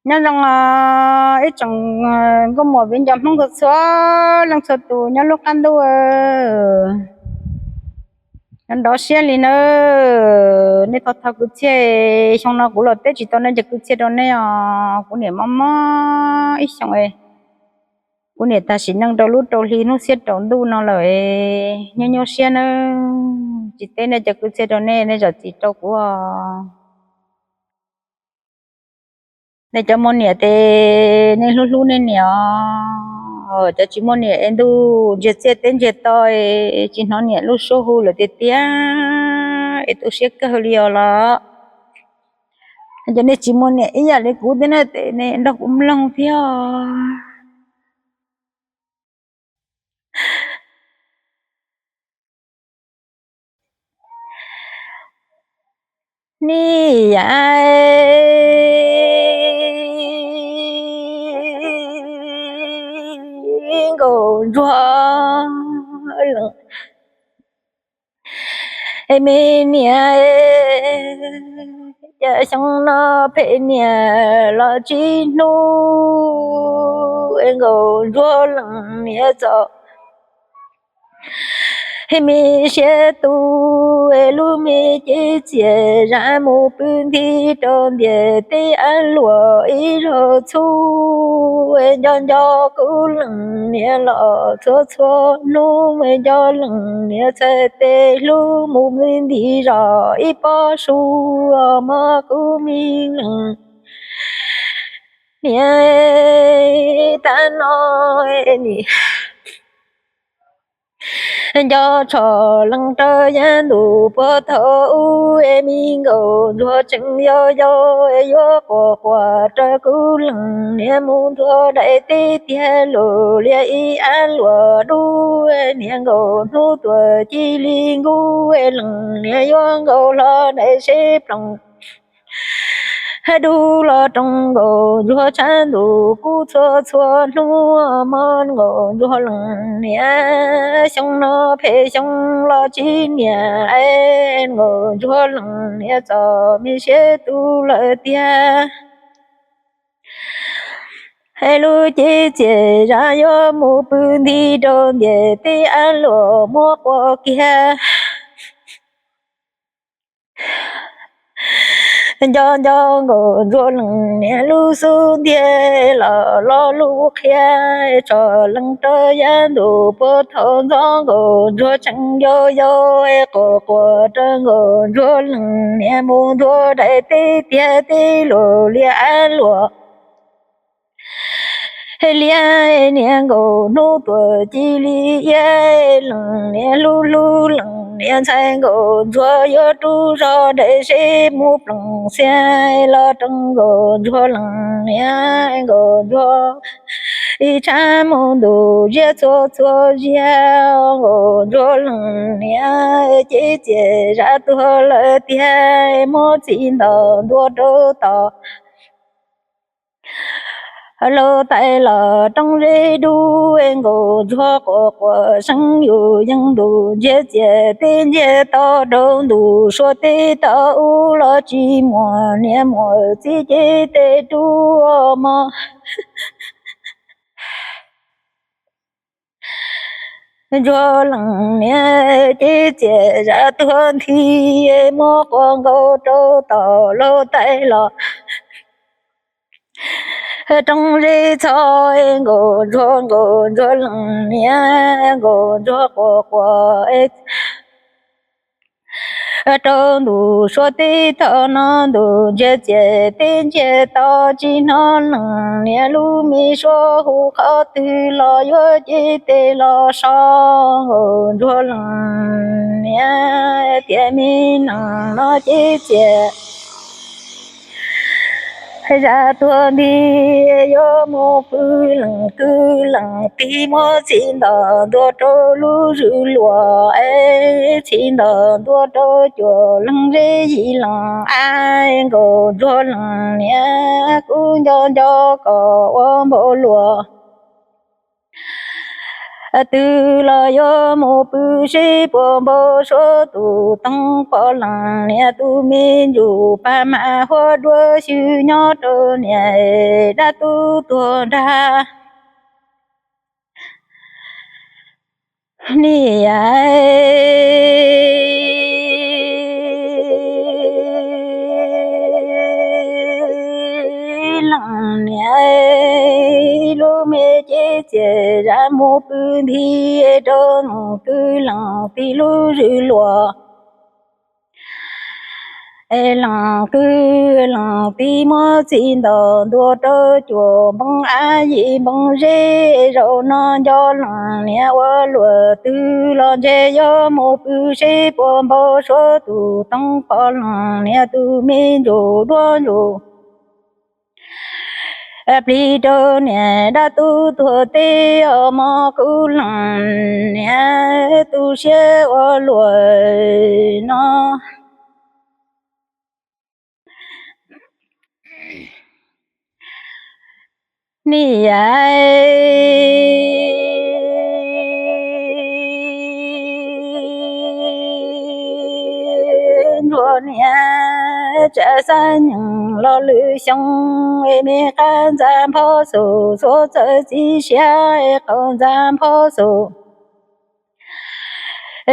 Nyob zoo os ib tsoom nkauj muam viv ncaus Hmoob txhua txhua leej txhua tus nyob lub qab ntuj. Nrov siab li nawb, nej thov thov kwv txhiaj, xyoo no kuv los teb tsis tau nej cov kwv txhiaj rau nej os. Kuv niam mob mob ib xyoos, kuv niam tag sim neej rau lub rau hli hnub xiab rau ntuj no lawm, nyuaj nyuaj siab nawb. Tsis teb nej cov kwv txhiaj rau nej, nej zam txim rau kuv os. Nej cov muaj niam ces nej hlub hlub nej niam os. Cov tsis muaj niam es ntuj ntsiag txiaj teb ntsiag to, tsis hnov niam lub suab hu lawm tiag tiag es tu siab kawg li os los. Cov nej tsis muaj niam ib yam li kuv thiab na ces nej nrog kuv mloog thiab. Nij yam nkauj ntsuag leej, es me niam, cas xyoo no phem niam los tsis hnub es nkauj ntsuag leej niam txom. Es me siab tu es lub me cev txias zam mus pw nti rau ntiam teb av luam ib zaug txhub. Nco nco kuv leej niam los txhua txhua hnub, nco leej niam txhais tes hlub mus me nti zos ib pob su. Mob kuv me leej niam, tag no nim nco tshom leej rau yav ntuj puag thaum ub, es me nkauj ntsuag tseem yau yau, yuav quas quas rau kuv leej niam mus ntuag daim teb tiag lus lias ib av luam dub. Niam nkauj hnub tuaj cia li nkub, leej niam yuav nkauj hlo daim seb ploog dub los roos nkauj ntsuag tshav ntuj kub txhua txhua hnub. Mob nkauj ntsuag leej niam, xyoo no phem xyoo los tsis niam, nkauj ntsuag leej niam txom me siab tu lawm tiag. Es lub cev txias zam yuav mus pw nti rau ntiam teb av luam muab quas kiag. Nco nco nkauj ntsuag leej niam lub xub ntiag los lo lus qhia, tshom leej rau yav ntuj puag thaum ntxov nkauj ntsuag tseem yau yau, quas quas rau nkauj ntsuag leej niam mus ntuag daim teb tiag teb lus lias av luam lias. Niam nkauj hnub tuaj cia li iab, leej niam hlub hlub leej niam ntxhais nkauj ntsuag yuav rub zog daim seb mus ploog xiab los roos nkauj ntsuag leej niam. Nkauj ntsuag ib tshav mus ntuj ziab txhua txhua ziag, nkauj ntsuag leej niam cev txias zam tuag lawm tiag, muab txiv ntawm ntua rau tom laug tais los rooj zeb dub. Nkauj ntsuag quas quas seev yus yeej ntuj ntsiag txias teb ntsiag to rau ntuj suav teb tau ub los tsis muaj niam muaj txiv cev tes rub. Mob ntsuag leej niam cev txias zam tuag nthi, muab quas nkaus rau tom laug tais los rooj zeb txhos. Nkauj ntsuag nkauj ntsuag leej niam, nkauj ntsuag quas quas rau ntuj suav teb thaum no ntuj ntsiag txias teb ntsiag to tsis hnov leej niam lub me suab hu qhov twg los yuav cev tes los so. Nkauj ntsuag leej niam tias me neeg no cev txias zam tuag nthi, yuav mus pw leej twg leej tig muab txiv ntawm ntua rau lub zwm luam, txiv ntawm ntua rau cuam leej zeb yim leej av. Nkauj ntsuag leej niam kuv nco nco kom ua npaum luaj. Twg los yuav mus pw seb puas npau suav tus toog poj leej niam tus me ntsuj paj mas huab duab xyw nyob rau niam dab tub tuag nrag. Niam leej niam, lub me cev txias zam mus pw nthi rau nws kwv leej tij lub zwm luas. Es leej kwv leej tij muab txiv ntaus ntua rau cuaj npoo av yim npoo zeb, zaum no nco leej niam ua luam twg los ntshe yuav mus pw seb puas npau suav tus toog poj leej niam tus me ntsuj duab ntsuj plig rau niam dab tub tuag teb os mog kuv leej niam, tu siab ua luam no. Niam ntsuag niam, tsam xab nyeem lo lwm xyoo, es me qab ntxa nphob xum xuas txawv txiv siab, es qaum ntxa nphob xum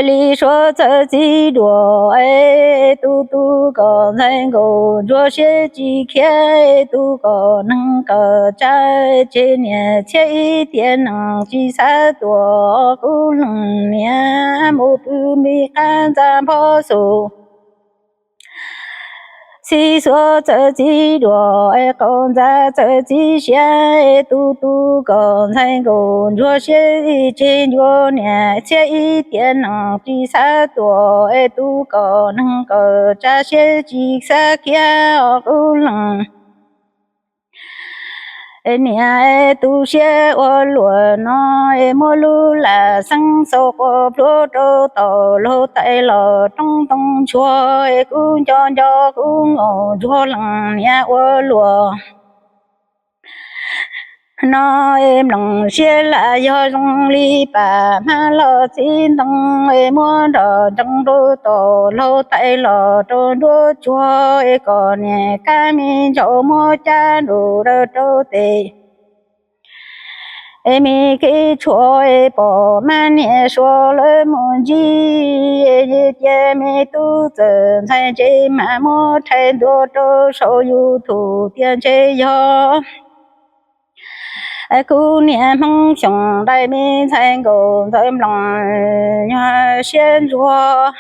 li suav txawv txiv duam, es tu tu kom ntxhais nkaus ntsuag siab tsis khiav, es tu kom neeg kawm tsab tseg niam txhiab ib tiam neeg tsis xav tuam kuv leej niam, mus pw me qab ntxa nphob xum txiv xuas txawv txiv duam, es qaum ntxa txawv txiv siab, es tu tu kom ntxhais nkaus ntsuag siab tseg ntsuag niam txhiab ib tiam neeg tsis xav tuam, es tu kom neeg kawm tsab siab tsis xav khiav os kuv leej niam, tu siab ua luam no, es muab lub lam xeeb xaus quas plhuav rau tom laug tais los roob ntoo ntsuag, es kuv nco nco kuv nkaus ntsuag leej niam ua luam no, es mloog siab lam yog zoo li pam hmab los txiv ntoo, es muab nrog ntoo rau tom laug tais los rau nruab tsuag, es kom niam kab me ntsaum muab cab nrus daws rau tes. Es me kev tshuav es pom mab niam suav lawv mus ntsib, es cia me tub txawm ntxhais ntse mas muab rhais ntua rau saum YouTube tias ntshe yog kuv niam Hmoob Xyooj Dais me ntxhais nkaus ntxawm mloog nyuag siab ntsuag.